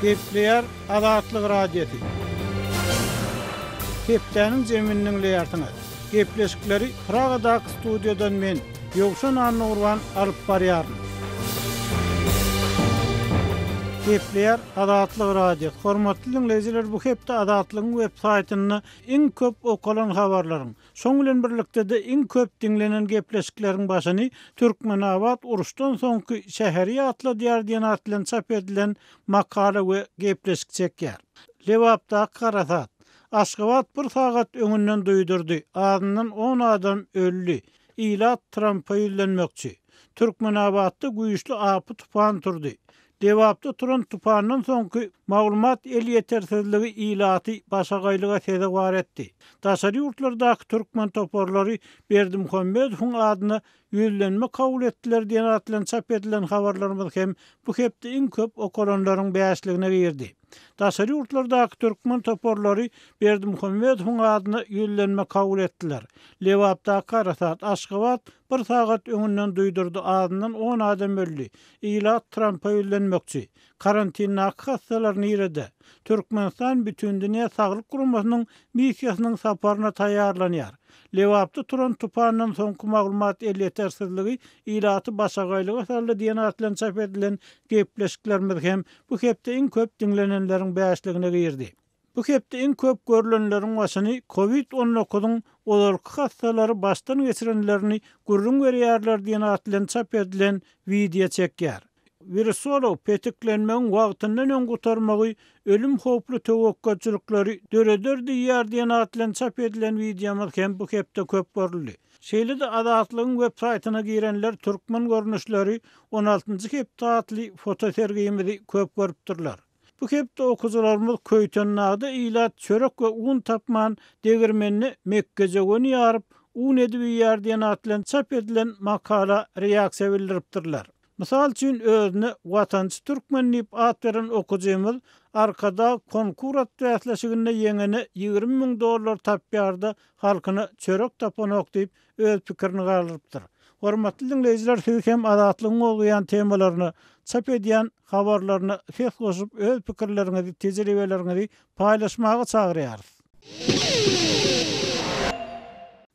Gepleýär Azatlyk Radiosy. Hepdäniň jemini diňleýärsiňiz. Gepleşikleri Pragadaky studiýadan men, Ýowşan Annagurban alyp barýaryn. Gepleýär Azatlyk Radiosy. Hormatly diňleýjiler, bu hepde Azatlygyň web saýtynda iň köp okalan habarlaryň, Şoň bilen birlikde-de iň köp diňlenen gepleşikleriň başyny Türkmenabat uruşdan soňky şäheri ýatladýar diýen at bilen çap edilen makala we gepleşik çekýär. Lebapdaky harasat. Aşgabat bir sagat öňünden duýdurdy, azyndan on adam öldi. Ilat Trampa ýüzlenmekçi. Türkmenabatda güýçli apy-tupan turdy. Lebapda turan tupandan soňky maglumat elýetersizligi ilaty başagaýlyga sezewar etdi. Daşary ýurtlardaky türkmen toparlary Berdimuhamedowyň adyna ýüzlenme kabul etdiler diýen at bilen çap edilen habarlarymyz hem bu hepde iň köp okalanlaryň bäşligine girdi. Daşary ýurtlardaky türkmen toparlary Berdimuhamedowyň adyna ýüzlenme kabul etdiler. Lebapdaky harasat, Aşgabat bir sagat öňünden duýdurdy, azyndan on adam öldi. Ilat Trampa ýüzlenmekçi. Karantindaky hassalar nirede? Türkmenistan Bütindünýä Saglyk Guramasynyň missiýasynyň saparyna taýýarlanýar. Lebapda turan tupandan soňky maglumat elýetersizligi ilaty başagaýlyga saldy diýen at bilen çap edilen gepleşiklerimiz hem bu hepde iň köp diňlenenleriň bäşligine girdi. Bu hepde iň köp görlenleriň başyny Covid on dokuzyň ozalky hassalary başdan geçirenlerini gürrüň berýärler diýen at bilen çap edilen wideo çekýär. Wirusolog petiklenmegiň wagtyndan öň gutarmagy ölüm howply töwekgelçilikleri döreder diýýär diýen at bilen çap edilen wideomyz hem bu hepde köp görüldi. Şeýle-de Azatlygyň web saýtyna girenler Türkmen görnüşleri on altynjy hepde atly fotosergimizi köp görüpdirler. Bu hepde okyjylarymyz Köýtendagda ilat çörek we un tapman, degirmende mekgejöweni ýaryp, un edip iýýär diýen at bilen çap edilen makala reaksiýa bildiripdirler. Mysal üçin, özüne Watançy türkmen diýip at beren okyjymyz Arkadag konkur at bäsleşiginde ýeňene 20 müň dollar tapýar-da, halkyna çörek tapanok diýip, öz pikirini galdyrypdyr. Hormatly diňleýjiler siz hem Azatlygyň gozgaýan temalaryna, çap edýän habarlaryna ses goşup öz pikirleriňizi, tejribeleriňizi paýlaşmaga çagyrýarys.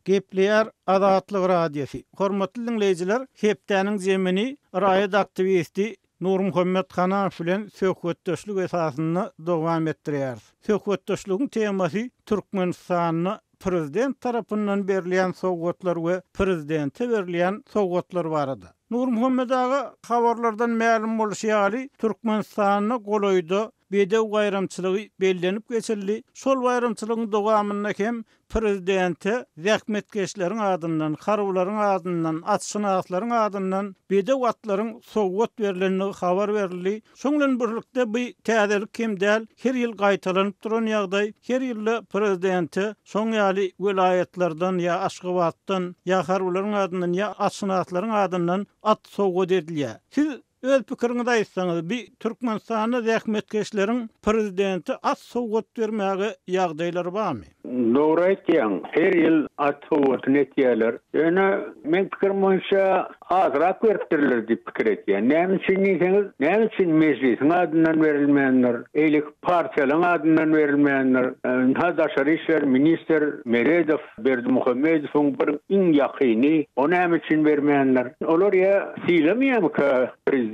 Gepleýär Azatlyk Radiosy. Hormatly diňleýjiler, hepdäniň zemini raýat aktiwisti Nurmuhammet Hanamow bilen söhbetdeşlik esasynda dowam etdirýäris. Söhbetdeşligiň temasy Türkmenistanda prezident tarapyndan berilýän sowgatlar we prezidente berilýän sowgatlar barada. Nurmuhammet aga, habarlardan mälim bolşy ýaly, Türkmenistanda golaýda Bedew baýramçylygy bellenip geçildi. Şol baýramçylygyň dowamynda hem prezidente zähmetkeşleriň adyndan, harbylaryň adyndan, atşynaslaryň adyndan bedew atlaryň sowgat berlendigi habar berildi. Şoň bilen birlikde bu täzelik hem däl, her ýyl gaýtalanyp duran ýagdaý, her ýylda prezidente şoň ýaly welaýatlardan ýa Aşgabatdan, ýa harbylaryň adyndan, ýa atşynaslaryň adyndan at sowgat edilýär. Siz Öz pikiriňizi aýtsaňyz, bi Türkmenistanda zähmetkeşleriň prezidente at sowgat bermäge ýagdaýlary barmy? Dogry aýtýaň, her ýyl at sowgatyny etýärler. Ýöne meň pikirim boýunça azrak beripdirler diýip pikir etýän. Näme üçin diýseňiz, näme üçin Mejlisiň adyndan berilmändir, eýleki partiýalaryň adyndan berilmändir. Ynha daşary işler ministr Meredow Berdimuhamedowyň bir iň ýakyny, o näme üçin bermändir? Olar ýa sylamaýarmyka prezidenti?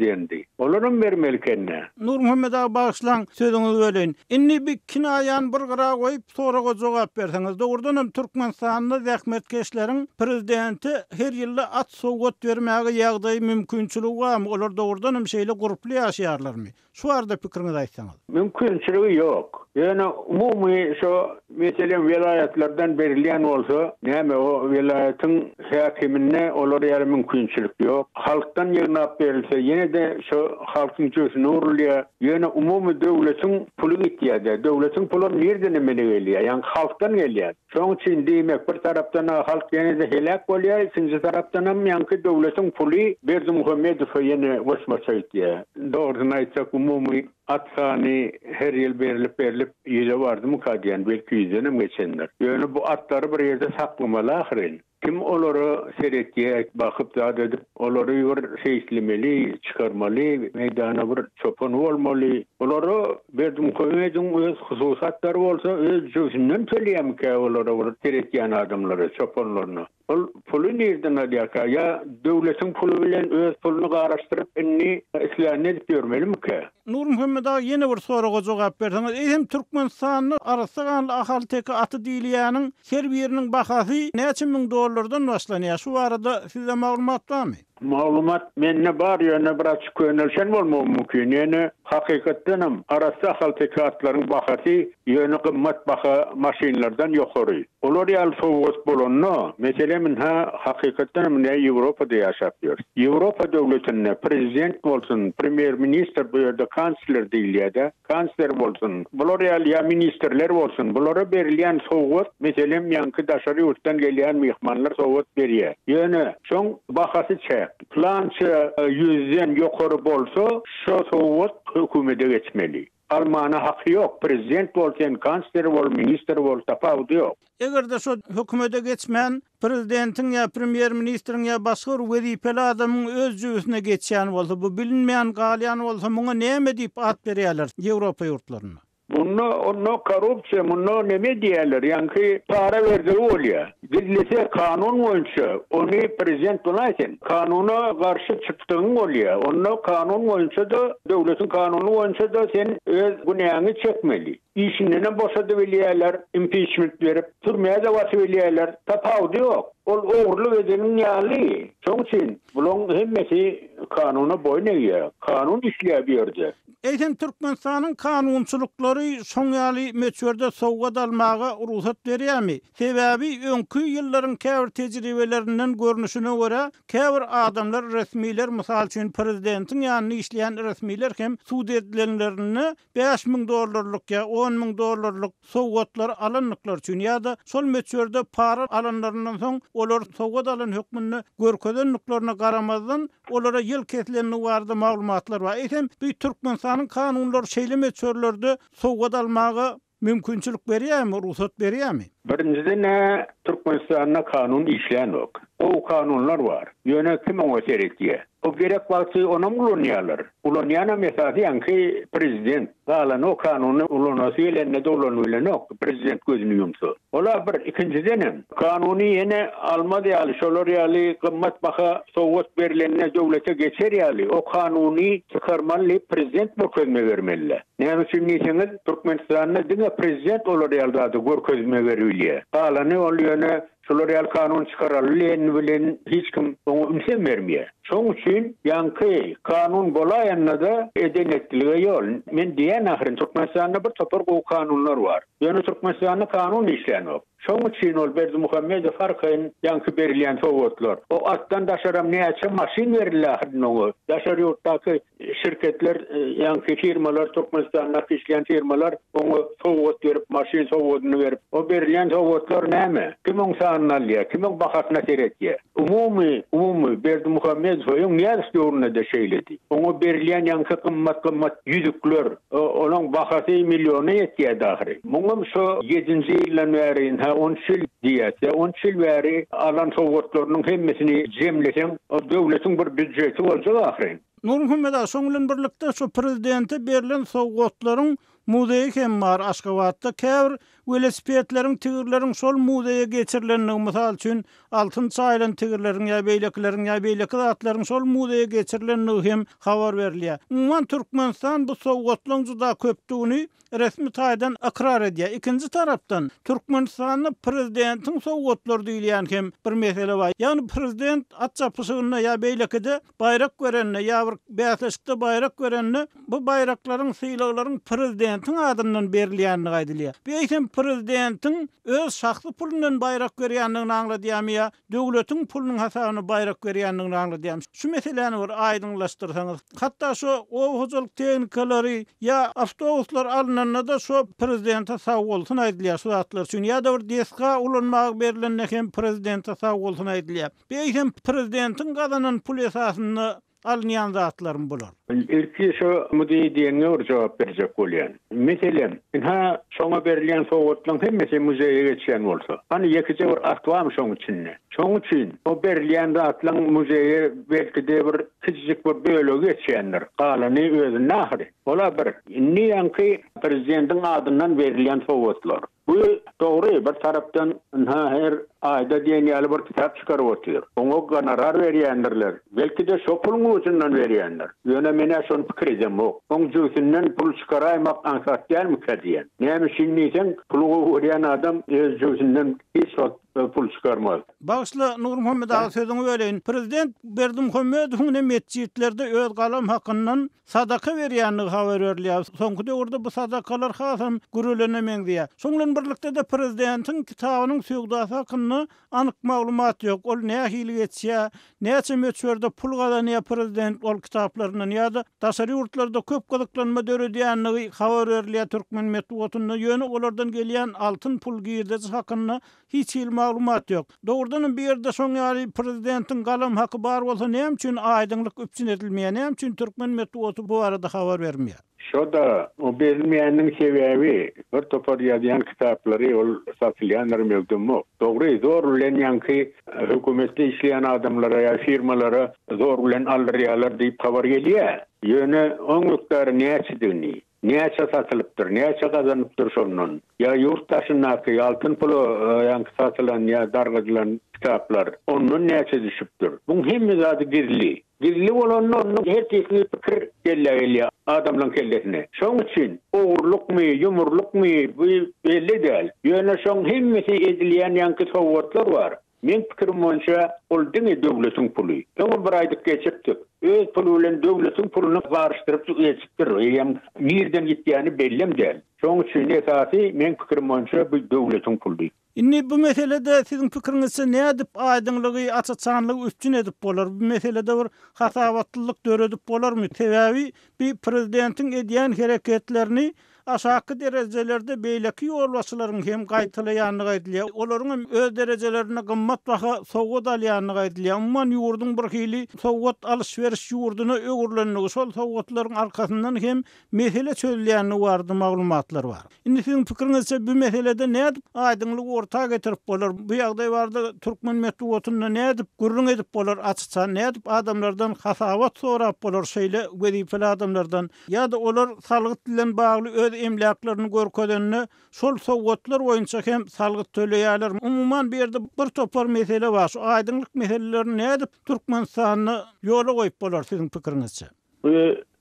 Olaram bermeli ekende. Nurmuhammet aga bagyşlaň sözüňizi böleýin. Indi bi kinaýany bir gyra goýup soraga jogap berseňiz. Dogrudanam Türkmenistanda zähmetkeşleriň prezidente her ýylda at sowgat bermäge ýagdaýy mümkinçiligi barmy? Olar dogrudanam şeýle gurply ýaşaýarlarmy? Şu barada pikiriňizi aýtsaňyz. Mümkinçiligi ýok. Ýöne umumy şo meselem welaýatlardan berilýän bolsa, näme o welaýatyň häkiminde olar ýaly mümkinçilik ýok. Halkdan ýygnap berilse ýene-de şo halkyň jübüsine urulýar. Ýöne umumy döwletiň puly gitýär-de. Döwletiň pulam nirden emele gelýär? Ýaňky halkdan gelýär. Şoň üçin diýmek bir tarapdan-a halk ýene-de heläk bolýar, ikinji tarapdanam ýaňky döwletiň puly Berdimuhamedowa ýene goşmaça gitýär. Dogrusyny aýtsak umumy at sany her ýyl berlip-berlip ýüze bardymyka diýýän, belki ýüzdenem geçendir. Ýöne bu atlary bir ýerde saklamaly ahyryn. Kim olara seretýär, bakyp zat edip, olary bir seýislemeli, çykarmaly, meýdana bir çopany bolmaly. Olara Berdimuhamedowyň öz hususy atlary bolsa, öz jübüsinden töleýärmikä olara bir seretýän adamlara, çopanlaryna? Ol puly nirden alýarka? Ýa döwletiň puly bilen öz puluny garyşdyryp indi islänini edip ýörmelimikä? Nurmuhammet aga ýene bir soraga jogap berseňiz, eýsem Türkmenistanda arassa ganly ahalteke aty diýilýäniň her biriniň bahasy näçe müň dollardan başlanýar? Şu barada sizde maglumat barmy? Maglumat mende bar ýöne biraz könelşen bolmagy mümkin. Ýöne hakykatdanam arassa ahalteke atlaryň bahasy ýöne gymmat baha maşynlardan ýokary. Olar ýaly sowgat bolanda, meselem ynha hakykatdanam ine Ýewropada ýaşap ýörüs. Ýewropa döwletinde prezident bolsun, premýer ministr bu ýerde kansler diýilýädä, kansler bolsun, bular ýaly ýa ministrler bolsun, bulara berilýän sowgat, meselem ýaňky daşary ýurtdan gelýän myhmanlar sowgat berýär. Ýöne şoň bahasy çäkli. Pylança ýüzden ýokary bolsa şo sowgat hökümede geçmeli. Almana haky ýok, prezident bol sen, kansler bol, ministr bol, tapawudy ýok. Eger-de şo hökümede geçmän, prezidentiň ýa premýer-ministriň ýa başga bir wezipeli adamyň öz jübüsine geçýän bolsa, bu bilinmän galýan bolsa, muňa näme diýip at berýärler Ýewropa ýurtlarynda? Munda onda korrupsiýa, munda neme diýýärler, ýaňky para berdigi bolýar. Gizlese kanun boýunça ony prezident bolaý sen. Kanuna garşy çykdygyň bolýar. Onda kanun boýunça-da, döwletiň kanuny boýunça-da sen öz günäňi çekmeli. Işindenem boşadybilýärler, impiçment berip, türmä-de basybilýärler. Tapawudy ýok. Ol ogurlyk edeniň ýaly. Şoň üçin bulaň hemmesi kanuna boýun egýär. Kanun işleýär bu ýerde. Eýsem Türkmenistanyň kanunçylyklary şoň ýaly möçberde sowgat almaga rugsat berýärmi? Sebäbi öňki ýyllaryň käbir tejribelerinden görnüşine görä, käbir adamlar, resmiler, mysal üçin prezidentiň ýanynda işleýän resmiler hem sud edilenlerinde 5000 dollarlyk ýa 10 müň dollarlyk sowgatlary alandyklary üçin ýa-da şol möçberde para alanlaryndan soň olar sowgat alan hökmünde görkezendiklerine garamazdan olara ýyl kesilendigi barada maglumatlar bar. Eýsem, bu Türkmenistanyň kanunlary şeýle möçberlerde sowgat almaga mümkinçilik berýärmi, rugsat berýärmi? Birinjiden-ä Türkmenistanda kanun işlänok. Gowy kanunlar bar. Ýöne kim oňa seretýär? O gerek wagty onam ulanýarlar. Ulanýanam esasy ýaňky prezident. Galany o kanuny ulanasy gelende-de ulanybilenok, prezident gözüni ýumsa. Ol-a bir, ikinjidenem, kanuny ýene almaz ýaly, şolar ýaly gymmat baha sowgat berlende döwlete geçer ýaly, o kanuny çykarmaly diýip prezident görkezme bermeli-dä. Näme üçin diýseňiz, Türkmenistanda diňe prezident olar ýaly zady görkezme beribilýär. Galany ol ýöne Şular ýaly kanun çykaraly diýeni bilen hiç kim oňa ünsem bermeýär. Şoň üçin ýaňky kanun bolaýanda-da eden-etdilige ýol. Men diýýän ahyryn Türkmenistanda bir topar gowy kanunlar bar. Ýöne Türkmenistanda kanun işlänok. Şoň üçin ol Berdimuhamedow arkaýyn ýaňky berilýän sowgatlar. O atdan daşaram näçe maşyn berildi ahyryn oňa. Daşary ýurtdaky Şirketler, ýaňky firmalar, Türkmenistandaky işleýän firmalar oňa sowgat berip, maşyn sowgadyny berip, o berilýän sowgatlar näme? Kim oň sanyny alýar? Kim oň bahasyna seretýär? Umumy, umumy Berdimuhamedow öň Nyýazow döwründe-de şeýledi. Oňa berilýän ýaňky gymmat-gymmat ýüzükler, olaň bahasy milliona ýetýärdi ahyry. Muňam şo ýedinji ýyldan bäri, ynha on üç ýyl diýýäs, ýa on üç ýyl bäri alan sowgatlarynyň hemmesini jemleseň, o döwletiň bir býujeti boljak ahyryn. Nurmuhammet aga, şoň bilen birlikde şu prezidente berlen sowgatlaryň muzeýi hem bar Aşgabatda. Käbir welosipedleriň, tigirleriň şol muzeýe geçirilendigi, mysal üçin, altyn çaýylan tigirleriň ýa beýlekileriň ýa beýleki zatlaryň şol muzeýe geçirilendigi hem habar berilýär. Umuman, Türkmenistan bu sowgatlaryň juda köpdügini resmi taýdan ykrar edýär. Ikinji tarapdan, Türkmenistanda prezidentiň sowgatlary diýilýän hem bir mesele bar. Ýagny prezident at çapyşygynda ýa beýlekide baýrak berende ýa bir bäsleşikde baýrak berende bu baýraklaryň, sylaglaryň prezidentiň adyndan berilýändigi aýdylýar. Bu eýsem prezidentiň öz şahsy pulundan baýrak berýändigini aňladýarmy ýa döwletiň pulunyň hasabyna baýrak berýändigini aňladýarmy? Şu meseläni bir aýdyňlaşdyrsaňyz. Hatda şu oba hojalyk tehnikalary ýa awtobuslar alnanda-da şo prezidente sagbolsun aýdylýar şu zatlar üçin ýa-da bir desga ulanmaga berlende hem prezidente sagbolsun aýdylýar. Bu eýsem prezidentiň gazanan puly esasynda. alynýan zatlarmy bular? Ilki şo muzeý diýeniňe bir jogap berjek bolýan. Meselem, ynha, şoňa berilýän sowgatlaryň hemmesi muzeýe geçýän bolsa, hany ýekeje bir at barmy şoň içinde? Şoň üçin o berilýän zatlaryň muzeýe belki-de bir kiçijik bir bölegi geçýändir. Galany özünde ahyry. Ol-a bir. Indi ýaňky prezidentiň adyndan berilýän sowgatlar. Bu dogry, bir tarapdan ynha her aýda diýen ýaly bir kitap çykaryp otyr. Oňa gonorar berýändirler. Belki-de şo puluň ujundan berýändir. Ýöne men-ä şony pikir edemok. Oň jübüsinden pul çykaraýmak aňsat dälmikä diýen. Näme üçin diýseň, puly gowy görýän adam öz jübüsinden hiç wagt pul çykarmaz. Bagyşla, Nurmuhammet aga, sözüňi böleýin. Prezident Berdimuhamedowyň ine metjitlerde öz galam hakyndan sadaka berýändigi habar berilýär. Soňky döwürde bu sadakalar hasam gürelene meňzeýär. Şoň bilen birlikde-de prezidentiň kitabynyň söwdasy hakynda anyk maglumat ýok. Ol nähili geçýär, näçe möçberde pul gazanýar prezident ol kitaplaryndan ýa-da daşary ýurtlarda köp gyzyklanma döredýändigi habar berilýär türkmen metbugatynda. Ýöne olardan gelýän altyn pul girdeji hakynda Hiç hili maglumat ýok. Dogrudanam bu ýerde şoň ýaly prezidentiň galam haky bar bolsa näme üçin aýdyňlyk üpjün edilmeýär, näme üçin türkmen metbugaty bu barada habar bermeýär? Şo-da, o berilmeýäniniň sebäbi, bir topar ýazýan kitaplary ol satylýandyr möwdemok. Dogry, zor bilen ýaňky hökümetde işleýän adamlara ýa firmalara zor bilen aldyrýarlar diýip habar gelýär. Ýöne oň mukdary näçedigini, Näçe satylypdyr, näçe gazanypdyr şondan? Ýa ýurt daşyndaky altyn pula ýaňky satylan ýa dargadylan kitaplar, ondan näçe düşüpdir? Buň hemme zady gizli. Gizli bolanda onda her tüýsli pikir kellä gelýär adamlaň kellesine. Şoň üçin ogurlykmy, ýumurlykmy bu belli däl. Ýöne şoň hemmesi edilýän ýaňky sowgatlar bar. Meň pikirim boýunça ol diňe döwletiň puly. Öňem bir aýdyp geçipdik. Öz puly bilen döwletiň puluny garyşdyryp geçipdir. Eýýäm nirden gitýäni bellem däl. Şoň üçin esasy meň pikirim boýunça bu döwletiň puly. Indi bu meselede siziň pikiriňizçe nädip aýdyňlygy, aç-açanlygy üpjün edip bolar? Bu meselede bir hasabatlylyk döredip bolarmy? Sebäbi bi prezidentiň edýän hereketlerini Aşaky derejelerde beýleki ýolbaşçylaryň hem gaýtalaýandygy aýdylýar. Olaryň hem öz derejelerinde gymmat baha sowgat alýandygy aýdylýar. Umuman, ýurduň bir hili sowgat alyş-beriş ýurduna öwrülendigi, şol sowgatlaryň arkasyndan hem mesele çözülýändigi barada maglumatlar bar. Indi siziň pikiriňizçe bu meselede nädip aýdyňlygy orta getirip bolar? Bu ýagdaý barada türkmen metbugatynda nädip gürrüň edip bolar aç-açan? Nädip adamlardan hasabat sorap bolar şeýle wezipeli adamlardan? Ýa-da olar salgyt bilen bagly öz emläklerini görkezende, şol sowgatlar boýunça hem salgyt töleýärler. Umuman, bu ýerde bir topar mesele bar. Şu aýdyňlyk meselelerini nädip Türkmenistanda ýola goýup bolar siziň pikiriňizçe? Bu,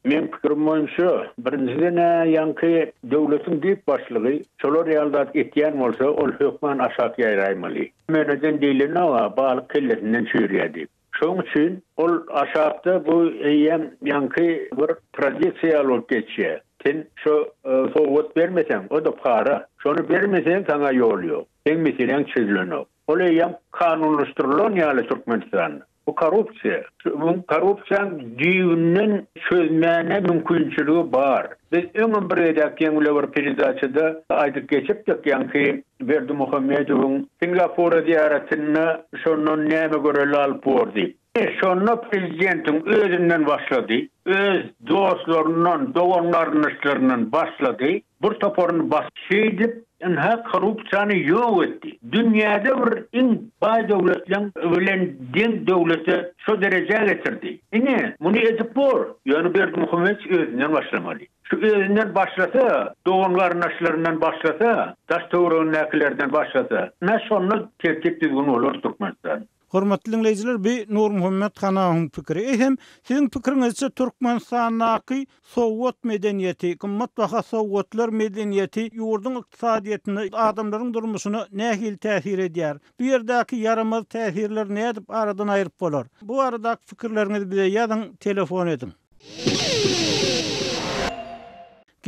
meň pikirim boýunça, birinjiden-ä ýaňky döwletiň düýp başlygy şolar ýaly zat etýän bolsa, ol hökman aşak ýaýraýmaly. Möneden diýlenok-a, balyk kellesinden çüýrýär diýip. Şoň üçin ol aşakda bu eýýäm ýaňky bir tradisiýa ýaly bolup geçýär. Sen şo sowgat bermeseň, o-da para. Şony bermeseň saňa ýol ýok. Seň meseläň çözülenok. Ol eýýäm kanunlaşdyrylan ýaly Türkmenistanda. Bu korrupsiýa. Bu korrupsiýaň düýbünden çözmäne mümkinçiligi bar. Biz öňem bir gezek ýeň bile bir peredaçada aýdyp geçipdik ýaňky Berdimuhamedowyň Singapura zyýaratynda şondan näme görelde alyp bor diýip. Şonda prezidentiň özünden başlady, öz dostlaryndan, dogan-garyndaşlaryndan başlady, bir toparyny bas. Şeýdip, ynha korrupsiýany ýok etdi. Dünýäde bir iň baý döwletleň bilen deň döwlete şo derejä getirdi. Ine, muny edip bor. Ýöne Berdimuhamedow özünden başlamaly. Şu özünden başlasa, dogan-garyndaşlaryndan başlasa, daş-töweregindäkilerden başlasa, ine şonda tertip-düzgün bolar Türkmenistanda. Hormatly diňleýjiler bi Nurmuhammet Hanawyň pikiri. Eýsem, siziň pikiriňizçe Türkmenistandaky sowgat medeniýeti, gymmat baha sowgatlar medeniýeti ýurduň ykdysadyýetine, adamlaryň durmuşyna nähili täsir edýär? Bu ýerdäki ýaramaz täsirleri nädip aradan aýryp bolar? Bu baradaky pikirleriňizi bize ýazyň, telefon ediň.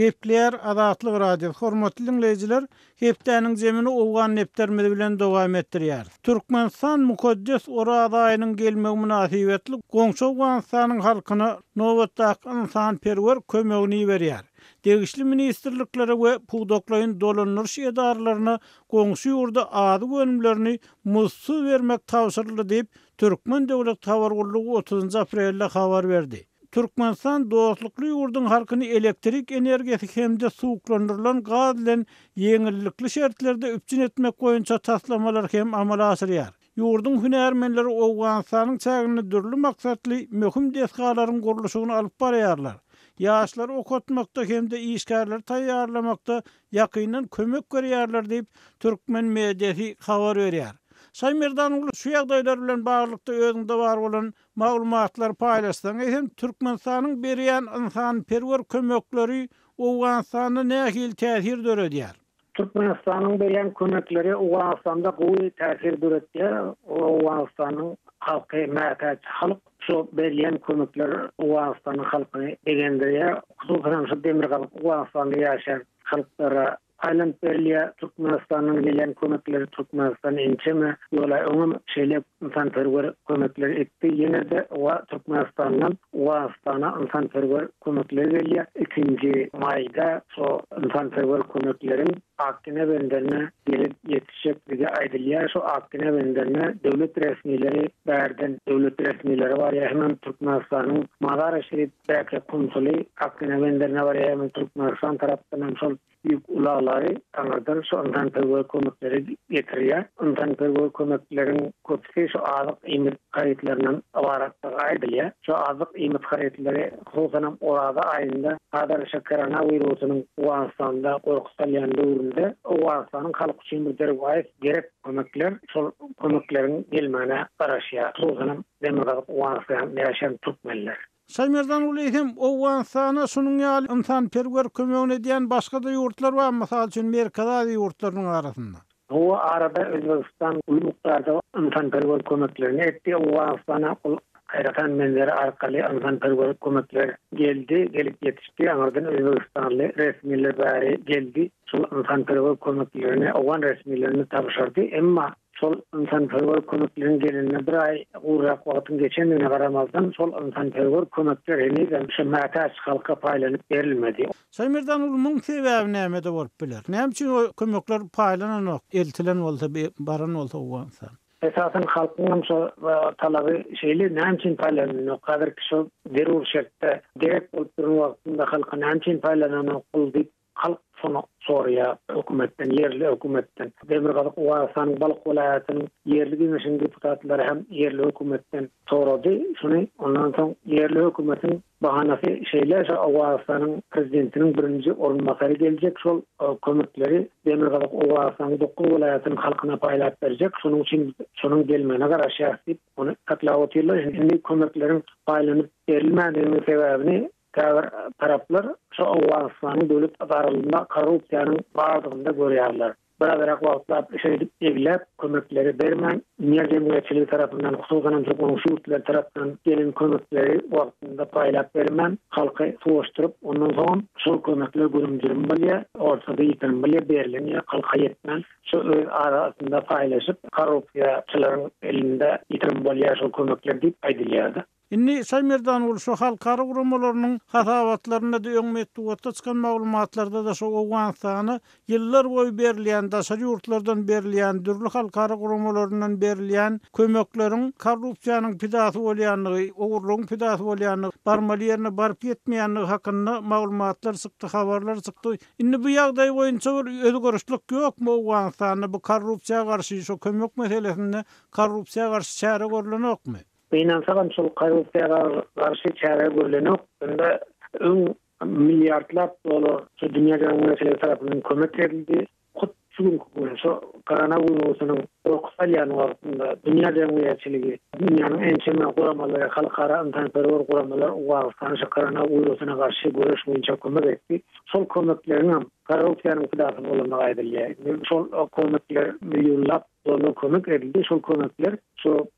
Gepleýär Azatlyk Radiosy, Hormatly diňleýjiler, hepdäniň jemini Owgan depderimiz bilen dowam etdirýäris. Türkmenistan mukaddes Oraz aýynyň gelmegi mynasybetli goňşy Owganystanyň halkyna nobatdaky ynsanperwer kömegini iberýär. Degişli ministrliklere we pudaklaýyn dolandyryş edaralaryna goňşy ýurda azyk önümlerini muzdsuz bermek tabşyryldy diýip, Türkmen döwlet habar gullugy otuzynjy aprelde habar berdi. Türkmenistan dostlukly ýurduň halkyny elektrik energiýasy hem-de suwuklandyrylan gaz bilen ýeňillikli şertlerde üpjün etmek boýunça taslamalary hem amala aşyrýar. Ýurduň hünärmenleri Owganystanyň çäginde dürli maksatly möhüm desgalaryň gurluşygyny alyp barýarlar. Ýaşlary okatmakda hem-de işgärleri taýýarlamakda ýakyndan kömek berýärler diýip, türkmen mediasy habar berýär. Şaýmerdanogly şu ýagdaýlar bilen baglylykda özüňde bar bolan maglumatlary paýlaşsaň, eýsem Türkmenistanyň berýän ynsanperwer kömekleri Owganystanda nähili täsir döredýär? Türkmenistanyň berýän kömekleri Owganystanda gowy täsir döretýär. Owganystanyň halky mätäç halk. Şu berilýän kömekler Owganystanyň halkyny begendirýär. Hususan hem şu demirgazyk Owganystanda ýaşaýan halklara paýlanyp berilýär. Türkmenistandan gelýän kömekleri Türkmenistan ençeme ýola öňem şeýle ynsanperwer kömekler etdi. Ýene-de Türkmenistandan Owganystana ynsanperwer kömekler gelýär. Ikinji maýda şo ynsanperwer kömekleriň Akgine benderine gelip ýetişjekdigi aýdylýar. Şo Akgine benderine döwlet resmileri bärden döwlet resmileri barýar. Hemem Türkmenistanyň Mazar-i-Şerifdäki konsuly Akgine benderine barýar. Hemem Türkmenistan tarapdan hem şol ýük ulaglary aňyrdan şu ynsanperwer kömekleri getirýär. Ynsanperwer kömekleriň köpüsi şu azyk-iýmit harytlaryndan ybaratdygy aýdylýar. Şu azyk-iýmit harytlary, hususanam Oraza aýynda häzir şu koronawirusynyň Owganystanda gorky salýan döwründe Owganystanyň halky üçin bir derwaýys gerek kömekler şol kömekleriň gelmegine garaşýar, hususanam Demirgazyk Owganystanda ýaşaýan türkmenler. Şaýmerdan Gulyýew hem Owganystana şunuň ýaly ynsanperwer kömegini edýän başga-da ýurtlar bar, mysal üçin, Merkezi Aziýa ýurtlarynyň arasynda. Hawa, arada Özbegistan uly mukdarda ynsanperwer kömeklerini etdi Owganystana. Ol Haýratan menzeri arkaly ynsanperwer kömekler geldi, gelip ýetişdi. Aňyrdan özbegistanly resmiler bäri geldi. Şol ynsanperwer kömeklerini owgan resmilerine tabşyrdy. Emma Şol ynsanperwer kömekleriň gelenine bir aý gowrak wagtyň geçendigine garamazdan, şol ynsanperwer kömekler henizem şu mätäç halka paýlanyp berilmedi. Şaýmerdan uly muň sebäbi nämede bolup biler? Näme üçin o kömekler paýlananok, eltilen bolsa, baran bolsa Owganystana? Esasan halkyň hem şo talaby şeýle, näme üçin paýlananok? Häzirki şo zerur şertde gerek bolup duran wagtynda halka näme üçin paýlananok pul diýip Halk şony soraýar hökümetden, ýerli hökümetden. Demirgazyk Owganystanyň Balh welaýatynyň ýerli geňeşiniň deputatlary hem ýerli hökümetden sorady şuny. Ondan soň ýerli hökümetiň bahanasy şeýle, şo Owganystanyň prezidentiniň birinji orunbasary geljek, şol kömekleri Demirgazyk Owganystanyň dokuz welaýatynyň halkyna paýlap berjek, şonuň üçin biz şonuň gelmegine garaşýarys diýip, ony saklap otyrlar. Indi kömekleriň paýlanyp berilmändiginiň sebäbini Käbir taraplar şu Owganystanyň döwlet edaralarynda korrupsiýanyň bardygyny-da görýärler. Birazrak wagtlap şeýdip egläp, kömekleri bermän, dünýä jemgyýetçiligi tarapyndan, hususanam şu goňşy ýurtlar tarapyndan gelen kömekleri wagtynda paýlap bermän, halky sowaşdyryp, ondan soňam şol kömekler gürüm-jürüm bolýar, ortada ýitirim bolýar, berlen ýa halka ýetmän, şu öz arasynda paýlaşyp, korrupsiýaçylaryň elinde ýitirim bolýar şol kömekler diýip aýdylýar-da. Indi Şaýmerdanguly şu halkara guramalarynyň hasabatlarynda-da öň metbugatda çykan maglumatlarda-da şu Owganystana ýyllar boýy berilýän daşary ýurtlardan berilýän dürli halkara guramalaryndan berilýän kömekleriň korrupsiýanyň pidasy bolýandygy, ogurlygyň pidasy bolýandygy, barmaly ýerine baryp ýetmeýändigi hakynda maglumatlar çykdy, habarlar çykdy. Indi bu ýagdaý boýunça bir özgerişlik ýokmy Owganystanda bu korrupsiýa garşy şu kömek meselesinde korrupsiýa garşy çäre görlenokmy? Gynansagam şol korrupsiýa garşy çäre görlenok. Şunda öň milliardlap dollar şu dünýä jemgyýetçiligi tarapyndan kömek berildi. Hut şu günki gün şu koronawirusynyň gorky salýan wagtynda dünýä jemgyýetçiligi, dünýäniň ençeme guramalary, halkara ynsanperwer guramalar Owganystana şu koronawirusyna garşy göreş boýunça kömek etdi. Şol kömekleriňem korrupsiýanyň pidasy bolandygy aýdylýar. Şol kömekler millionlap Dollar kömek edildi, şol kömekler şu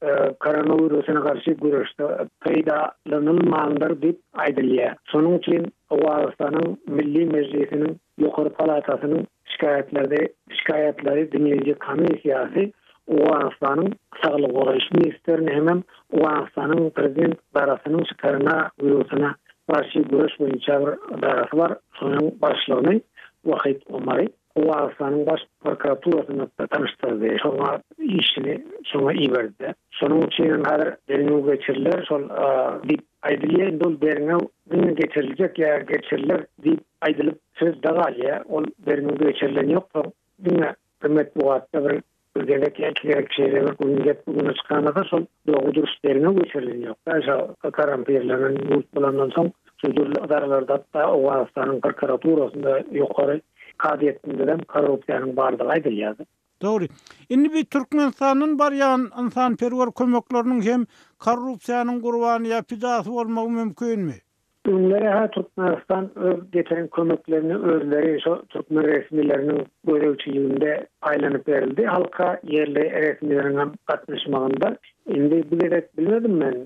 koronawirusyna garşy göreşde peýdalanylmandyr diýip aýdylýar. Şonuň üçin Owganystanyň Milli Mejlisiniň ýokary palatasynyň şikaýatlary şikaýatlary diňleýji komissiýasy Owganystanyň saglygy goraýyş ministrini hemem Owganystanyň prezident edarasynyň şu koronawirusyna garşy göreş boýunça bir edarasy bar, şonuň başlygyny Wahid Omary. Owganystanyň Baş prokuraturasyna tanyşdyrdy. Şoňa işini şoňa iberdi. Şonuň üçin hem häzir derňew geçiriler şol diýip aýdylýar. Indi ol derňew diňe geçiriljek ýa geçiriler diýip aýdylyp sözde galýar. Ol derňew geçirilen ýok soň diňe bir metbugatda bir Bir gezek ýa iki gezek şeýle bir gün gep güne çykanasa şol dogry dürs derňew geçirilen ýok. Şo korrumpirlenen ýurt bolandan soň şu dürli ydarlarda hatda Owganystanyň prokuraturasynda ýokary kazyýetindedem korrupsiýanyň bardygy aýdylýardy. Dogry. Indi bi Türkmenistandan barýan ynsanperwer kömekleriniň hem korrupsiýanyň gurbany ýa pidasy bolmagy mümkinmi? Öňleri-hä Türkmenistan öz getiren kömeklerini özleri şo türkmen resmileriniň gözegçiliginde paýlanyp berildi halka, ýerli resmileriňem gatnaşmagynda. Indi bu gezek bilmedim men,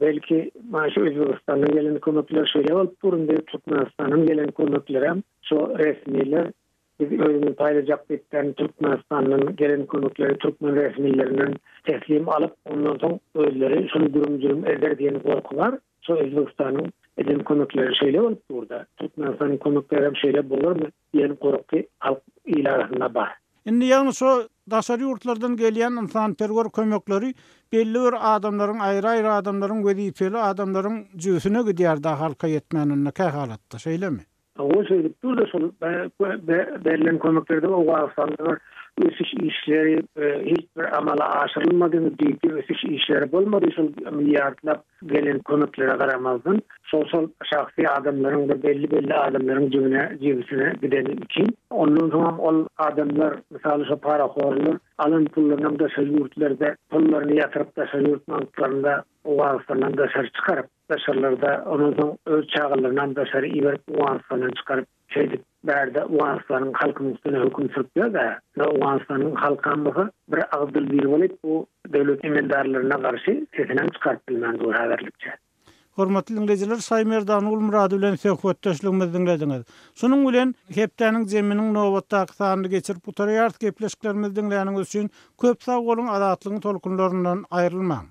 belki mana şu Özbegistandan gelen kömekler şeýle bolup dur, indi Türkmenistandan gelen kömeklerem şo resmiler Biz özümiz paýlajak diýipden Türkmenistandan gelen kömekleri türkmen resmilerinden teslim alyp, ondan soň özleri şony gürüm-jürüm eder diýen gorky bar. Şo Özbegistanyň eden kömekleri şeýle bolup dur-da, Türkmenistanyň kömeklerem şeýle bolarmy diýen gorky halk il arasynda bar. Indi ýagny şo daşary ýurtlardan gelýän ynsanperwer kömekleri belli bir adamlaryň aýry-aýry adamlaryň wezipeli adamlaryň jübüsine gidýär-dä halka ýetmäninde kähalatda şeýlemi? Hawa şeýdip dur-da şol berlen kömeklerde Owganystanda bir ösüş işleri hiç bir amala aşyrylmady, düýpli ösüş işleri bolmady şol milliardlap gelen kömeklere garamazdan şol şol şahsy adamlaryň bir belli-belli adamlaryň jübüne jübüsine gideni üçin ondan soňam ol adamlar mysaly şo parahorlar alan pullarynam daşary ýurtlarda pullaryny ýatyryp daşary ýurt banklarynda Owganystandan daşary çykaryp Daşarlarda, ondan soň öz çagalarynam daşary iberip Owganystandan çykaryp, şeýdip bärde Owganystanyň halkynyň üstüne höküm sürüp ýör-dä. Indi Owganystanyň halkam bolsa bir agyz dil bir bolup bu döwlet emeldarlaryna garşy sesinem çykaryp bilmän dur häzirlikçe. Hormatly diňleýjiler, Şaýmerdan Gulmyrady bilen söhbetdeşligimizi diňlediňiz. Şunuň bilen hepdäniň jeminiň nobatdaky sanyny geçirip gutarýarys. Gepleşiklerimizi diňläniňiz üçin köp sag boluň, Azatlygyň tolkunlaryndan aýrylmaň!